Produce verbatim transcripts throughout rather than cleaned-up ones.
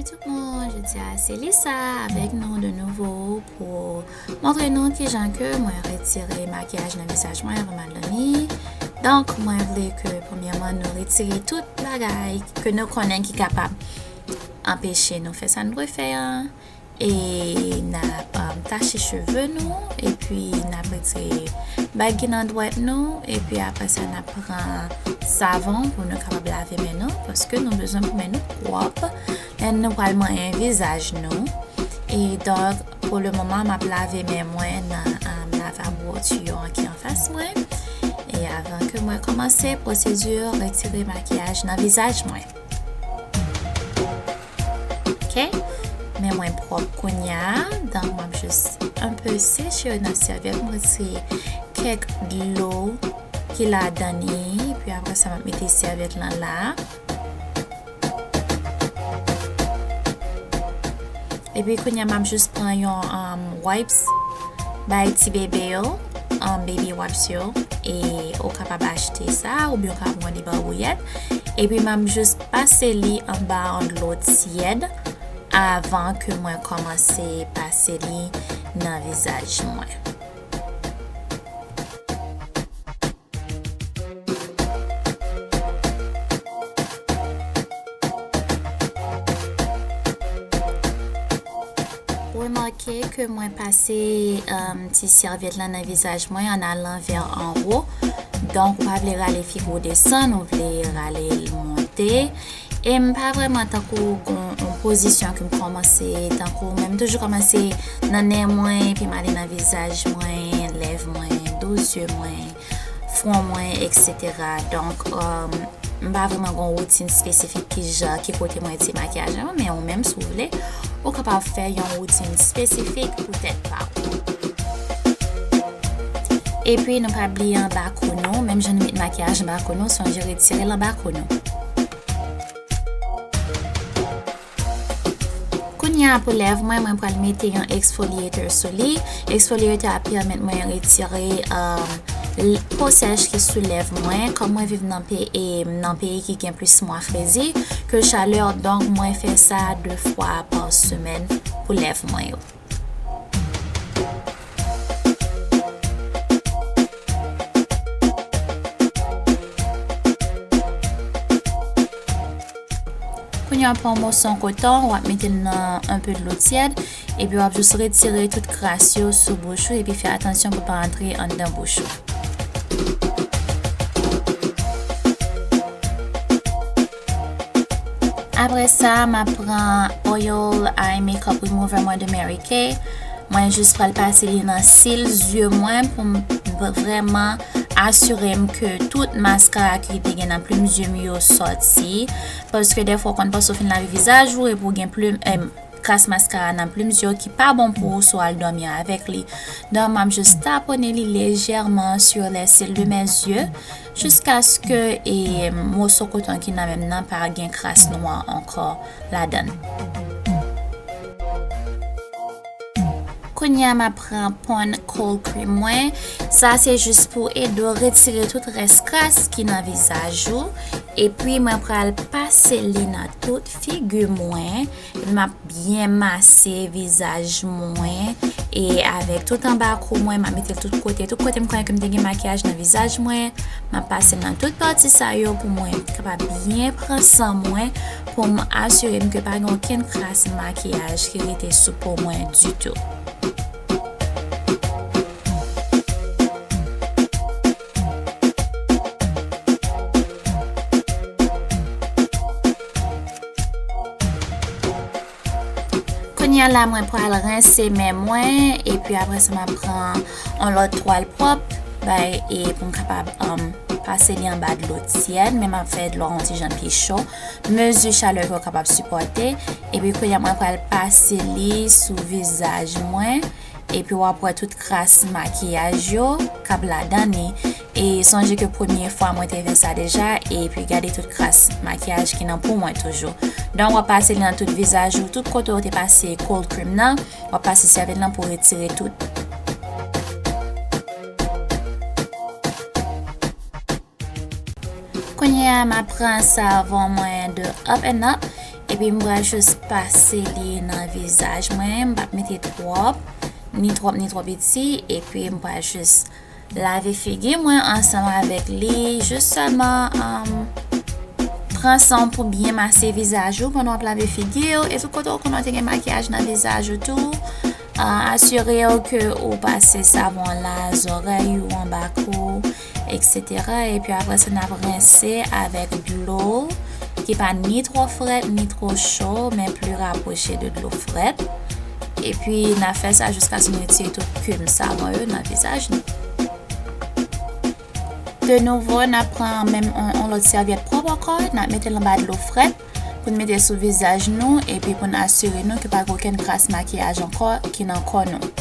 Tout moun, jodi a se Lisa avèk nou de nouvo pou montre nou kijan ke mwen retire makiyaj nan vizaj mwen avan m al dòmi. Donk, mwen vle ke premyèman nou retire tout bagay ke nou konnen ki kapab anpeche nou fè sa nou dwe fè an. E n ap, um, tache cheve nou, epi n ap retire bag ki nan dwèt nou, epi apre sa n ap pran savon pou nou kapab lave men nou, paske nou bezwen pou men nou pwòp lè nou pral manyen vizaj nou. E donk, pou le moman, m ap lave men mwen nan, um, lavabo tiyo an ki anfas mwen. E avan ke mwen kòmanse pwosedi retire makiyaj nan vizaj mwen. Ok, men mwen pwòp kounye a, donk m ap jis enpe seche yo nan sèvyèt, m retire kèk dlo ki ladan li, epi apre sa m ap mete sèvyèt lan la. Epi kounye a m ap jis pran yon, um, wipes bay ti bebe yo, um, baby wipes yo, e ou kapab achte sa, oubyen ou kapab pran li bò bouyèt. Epi m ap jis pase li anba yon dlo tyèd avan ke mwen kòmanse pase li nan vizaj mwen. Remake ke mwen pase, um, ti sèvyèt lan nan vizaj mwen an alan vè anwo. Donk, ou pa vle rale figi w desann, ou vle rale l monte. E m pa vrèman tankou gon yon pozisyon ke m kòmanse, tankou, men m toujou kòmanse nan nen mwen, epi m ale nan vizaj mwen, lèv mwen, do zye mwen, fwon mwen, etsetera. Donk, um, m pa vrèman gon woutin espesifik ki jan, ki kote mwen retire makiyaj lan, men ou menm, si w vle, ou kapab fè yon woutin espesifik pou tèt pa w. Epi, nou pa bliye anba kou nou, menm jan nou met makiyaj anba kou nou, sonje retire l anba kou nou. Kounye a pou lèv mwen, mwen pral mete yon exfoliator sou li. Exfoliator ap pèmèt mwen retire, um, l-, po sèch ki sou lèv mwen. Kòm mwen viv nan pe-, e, nan peyi ki gen plis mwa fredi ke chalè, donk mwen fè sa de fwa pa semèn pou lèv mwen yo. Kounye a, pran yon moso koton, w ap mete l nan enpe dlo tyèd, epi w ap jis retire tout kras yo sou bouch ou, epi fè atansyon pou l pa antre anndan bouch ou. Apre sa, m ap pran Oil Eye Makeup Remover mwen de Mary Kay. Mwen jis pral pase li nan sil zye mwen pou m vrèman asire m ke tout maskara ki te gen nan plim zye m yo sòti. Paske dèfwa w konn panse w fin lave vizaj ou epi w gen plim, em, kras maskara nan plim zye w ki pa bon pou ou si w al dòmi avèk li. Donk, m ap jis tapone li lejèman sur les cils de mes yeux, jiskaske, e, moso koton ki nan men m nan pa gen kras nwa ankò ladan l. Kounye a, m ap pran Pond's Cold Cream mwen. Sa se jis pou ede w retire tout rès kras ki nan vizaj ou. Epi, mwen pral pase li nan tout figi mwen. M ap byen mase vizaj mwen e avèk tout anba kou mwen, m ap mete l tout kote. Tout kote m konnen ke m te gen makiyaj nan vizaj mwen, m ap pase nan tout pati sa yo pou mwen kapab byen pran san mwen, pou m asire m ke pa gen okenn kras makiyaj ki rete sou po mwen ditou. Kounye a la, mwen pral rense men mwen, epi apre sa, m ap pran yon lòt twal pwòp, bay, e pou m kapab, um, pase li anba dlo tyèd, men m ap fè dlo a yon ti jan pi cho. Mezi chalè ke w kapab sipòte, epi kounye a, mwen pral pase li sou vizaj mwen. Epi w ap wè tout kras makiyaj yo k ap ladan li. E sonje ke premye fwa mwen te fè sa deja, epi gade tout kras makiyaj ki nan po mwen toujou. Donk, w ap pase li nan tout vizaj ou, tout kote w te pase cold cream nan, w ap pase sèvyèt lan pou retire tout. Kounye M ap pran savon mwen de Up and Up, epi m pral jis pase li nan vizaj mwen. M p ap mete twòp, ni twòp, ni twò piti, epi m pral jis lave figi mwen ansanm avèk li, jis sèlman, um, pran san w pou byen mase vizaj ou pandan w ap lave figi w, e tout kote w konnen w te gen makiyaj nan vizaj ou tou, uh, asire w ke ou pase savon la, zòrèy ou, anba kou, et cetera. Epi apre sa, n ap rense avèk dlo ki pa ni twò frèt, ni twò cho, men pli rapwoche de dlo frèt. Epi n ap fè sa jiskaske nou retire tout kim savon yo nan vizaj nou. De nouvo, n ap pran menm on, on lòt sèvyèt pwòp ankò, n ap mete l anba dlo frèt pou n mete sou vizaj nou, epi pou n asire nou ke pa gen okenn kras makiyaj ankò ki nan kò nou.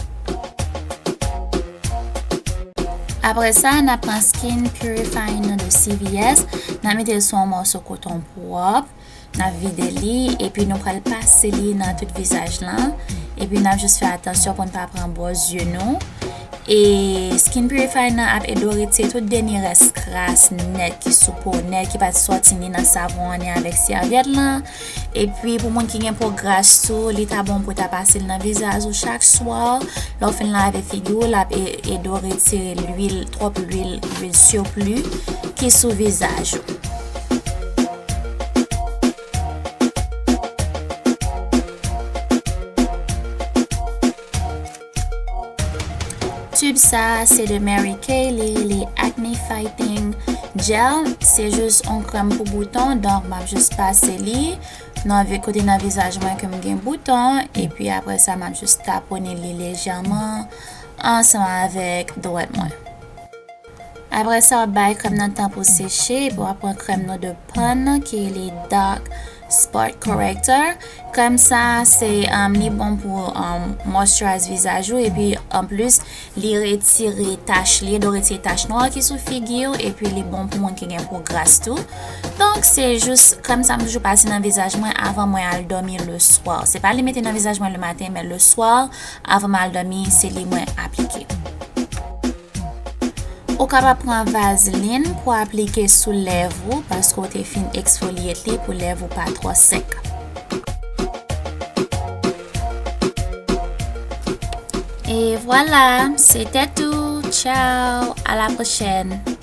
Apre sa, n ap pran Skin Purifying nou de C V S, n ap mete l sou yon mòso koton pwòp, n ap vide li, epi nou pral pase li nan tout vizaj lan, epi n ap jis fè atansyon pou n pa pran bò zye nou. E Skin Purifying nan ap ede w retire tout dènye rès kras nèt ki sou po w nèt, ki pa t sòti ni nan savon an, ni avèk sèvyèt lan. Epi pou moun ki gen po gras tou, li ta bon pou w ta pase l nan vizaj ou chak swa. Lè w fin lave figi w, l ap e-, ede w retire lwil, twòp lwil, lwil sipli ki sou vizaj ou. Tube sa a se de Mary Kay, li rele Acne Fighting Gel. Se jis yon krèm pou bouton, donk m ap jis pase li nan vi-, kote nan vizaj mwen ke m gen bouton, epi apre sa, m ap jis tapone li lejèman ansanm avèk dwèt mwen. Apre sa, w ap bay krèm nan tan pou seche, epi w ap pran krèm nou de Pond's ki rele Dark Spot Corrector. Krèm sa, se, um, li bon pou, um, moisturize vizaj ou, epi anplis, li retire tach, li ede w retire tach nwa ki sou figi w, epi li bon pou moun ki gen po gras tou. Donk, se jis krèm sa m toujou pase nan vizaj mwen avan mwen al dòmi le swa. Se pa li mete nan vizaj mwen le maten, men le swa, avan m al dòmi, se li mwen aplike. Ou kapab pran vazlin pou aplike sou lèv ou, paske w te fin eksfolye li pou lèv ou pa twò sèk. E vwala, se te tou. Tchao, à la prochaine.